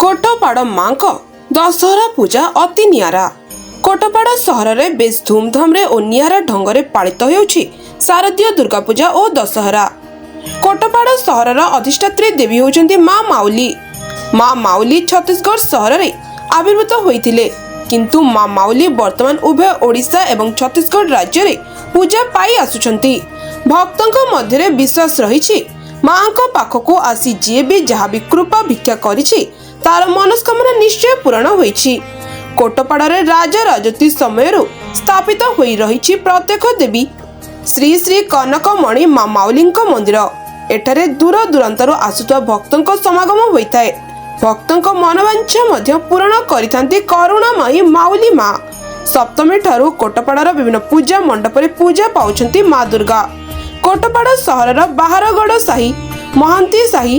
କୋଟପାଡ଼ ମାଙ୍କ ଦଶହରା ପୂଜା ଅତି ନିଆରା। କୋଟପାଡ଼ ସହରରେ ବେଶ୍ ଧୁମଧାମରେ ଓ ନିଆରା ଢଙ୍ଗରେ ପାଳିତ ହେଉଛି ଶାରଦୀୟ ଦୁର୍ଗାପୂଜା ଓ ଦଶହରା। କୋଟପାଡ଼ ସହରର ଅଧିଷ୍ଠାତ୍ରୀ ଦେବୀ ହେଉଛନ୍ତି ମା ମାଉଲି। ମା ମାଉଲି ଛତିଶଗଡ଼ ସହରରେ ଆବିର୍ଭୂତ ହୋଇଥିଲେ, କିନ୍ତୁ ମା ମାଉଲି ବର୍ତ୍ତମାନ ଉଭୟ ଓଡ଼ିଶା ଏବଂ ଛତିଶଗଡ଼ ରାଜ୍ୟରେ ପୂଜା ପାଇ ଆସୁଛନ୍ତି। ଭକ୍ତଙ୍କ ମଧ୍ୟରେ ବିଶ୍ୱାସ ରହିଛି, ମାଙ୍କ ପାଖକୁ ଆସି ଯିଏ ବି ଯାହା ବି କୃପା ଭିକ୍ଷା କରିଛି, ତାର ମନସ୍କାମନା ନିଶ୍ଚୟ ପୂରଣ ହୋଇଛି। କୋଟପାଡ଼ରେ ରାଜା ରାଜୁତି ସମୟରୁ ସ୍ଥାପିତ ହୋଇ ରହିଛି ପ୍ରତ୍ୟକ୍ଷ ଦେବୀ ଶ୍ରୀ ଶ୍ରୀ କନକମଣି ମା ମାଉଲିଙ୍କ ମନ୍ଦିର। ଏଠାରେ ଦୂର ଦୂରାନ୍ତରୁ ଆସୁଥିବା ଭକ୍ତଙ୍କ ସମାଗମ ହୋଇଥାଏ। ଭକ୍ତଙ୍କ ମନବାଞ୍ଛା ମଧ୍ୟ ପୂରଣ କରିଥାନ୍ତି କରୁଣାମୟୀ ମାଉଲି ମା। ସପ୍ତମୀ ଠାରୁ କୋଟପାଡ଼ର ବିଭିନ୍ନ ପୂଜା ମଣ୍ଡପରେ ପୂଜା ପାଉଛନ୍ତି ମା ଦୁର୍ଗା। କୋଟପାଡ଼ ସହରର ବାହାରଗଡ଼ ସାହି, ମହାନ୍ତି ସାହି,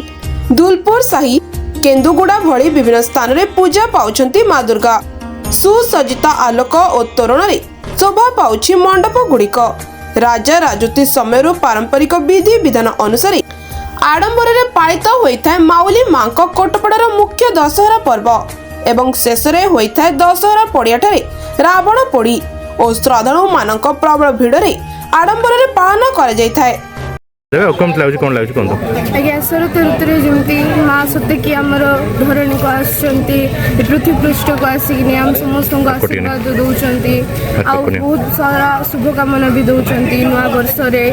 ଦୁଲପୁର ସାହି, କେନ୍ଦୁଗୁଡ଼ା ଭଳି ବିଭିନ୍ନ ସ୍ଥାନରେ ପୂଜା ପାଉଛନ୍ତି ମା ଦୁର୍ଗା। ସୁସଜ୍ଜିତ ଆଲୋକ ଓ ତୋରଣରେ ଶୋଭା ପାଉଛି ମଣ୍ଡପ ଗୁଡ଼ିକ। ରାଜା ରାଜୁତି ସମୟରୁ ପାରମ୍ପରିକ ବିଧି ବିଧାନ ଅନୁସାରେ ଆଡମ୍ବରରେ ପାଳିତ ହୋଇଥାଏ ମାଉଲି ମାଙ୍କ କୋଟପଡ଼ାର ମୁଖ୍ୟ ଦଶହରା ପର୍ବ ଏବଂ ଶେଷରେ ହୋଇଥାଏ ଦଶହରା ପଡ଼ିଆଠାରେ ରାବଣ ପୋଡ଼ି ଓ ଶ୍ରଦ୍ଧାଳୁମାନଙ୍କ ପ୍ରବଳ ଭିଡ଼ରେ ଆଡମ୍ବରରେ ପାଳନ କରାଯାଇଥାଏ। ଦେବେ ଆଉ କେମିତି ଲାଗୁଛି, କ'ଣ ଲାଗୁଛି କୁହନ୍ତୁ। ଆଜ୍ଞା, ଶରତ ଋତୁରେ ଯେମିତି ମା ସତେକି ଆମର ଧରଣୀକୁ ଆସୁଛନ୍ତି, ପୃଥିବୀ ପୃଷ୍ଠକୁ ଆସିକିନି ଆମ ସମସ୍ତଙ୍କୁ ଆଶୀର୍ବାଦ ଦେଉଛନ୍ତି ଆଉ ବହୁତ ସାରା ଶୁଭକାମନା ବି ଦେଉଛନ୍ତି ନୂଆ ବର୍ଷରେ,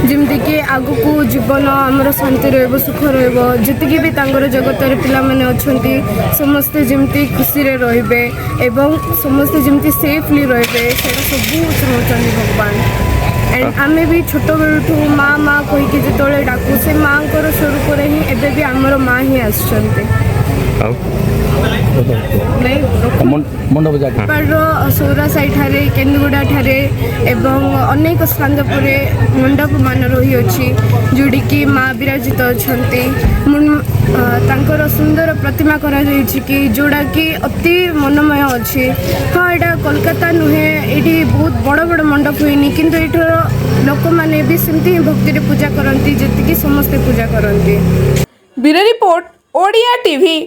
ଯେମିତିକି ଆଗକୁ ଜୀବନ ଆମର ଶାନ୍ତି ରହିବ, ସୁଖ ରହିବ। ଯେତିକି ବି ତାଙ୍କର ଜଗତରେ ପିଲାମାନେ ଅଛନ୍ତି, ସମସ୍ତେ ଯେମିତି ଖୁସିରେ ରହିବେ ଏବଂ ସମସ୍ତେ ଯେମିତି ସେଫଲି ରହିବେ, ସେଇଟା ସବୁ ଚାହୁଁଛନ୍ତି ଭଗବାନ। ଆଣ୍ଡ ଆମେ ବି ଛୋଟବେଳଠୁ ମା ମା କହିକି ଯେତେବେଳେ ଡାକୁ, ସେ ମାଙ୍କର ସ୍ୱରୂପରେ ହିଁ ଏବେ ବି ଆମର ମା ହିଁ ଆସିଛନ୍ତି। ଆଉ ନାଇଁ। ମଣ୍ଡପ ଜାଗା କୋଟପାଡ଼ର ସୌରା ସାହିଠାରେ, କେନ୍ଦୁଗୁଡ଼ା ଠାରେ ଏବଂ ଅନେକ ସ୍ଥାନରେ ମଣ୍ଡପମାନ ରହିଅଛି, ଯେଉଁଠିକି ମା ବିରାଜିତ ଅଛନ୍ତି। ତାଙ୍କର ସୁନ୍ଦର ପ୍ରତିମା କରାଯାଇଛି କି ଯେଉଁଟାକି ଅତି ମନୋମୟ ଅଛି। ହଁ, ଏଇଟା କୋଲକାତା ନୁହେଁ, ଏଇଠି ବହୁତ ବଡ଼ ବଡ଼ ମଣ୍ଡପ ହୁଏନି, କିନ୍ତୁ ଏଇଠିର ଲୋକମାନେ ବି ସେମିତି ହିଁ ଭକ୍ତିରେ ପୂଜା କରନ୍ତି, ଯେତିକି ସମସ୍ତେ ପୂଜା କରନ୍ତି। Bureau report, Odia TV.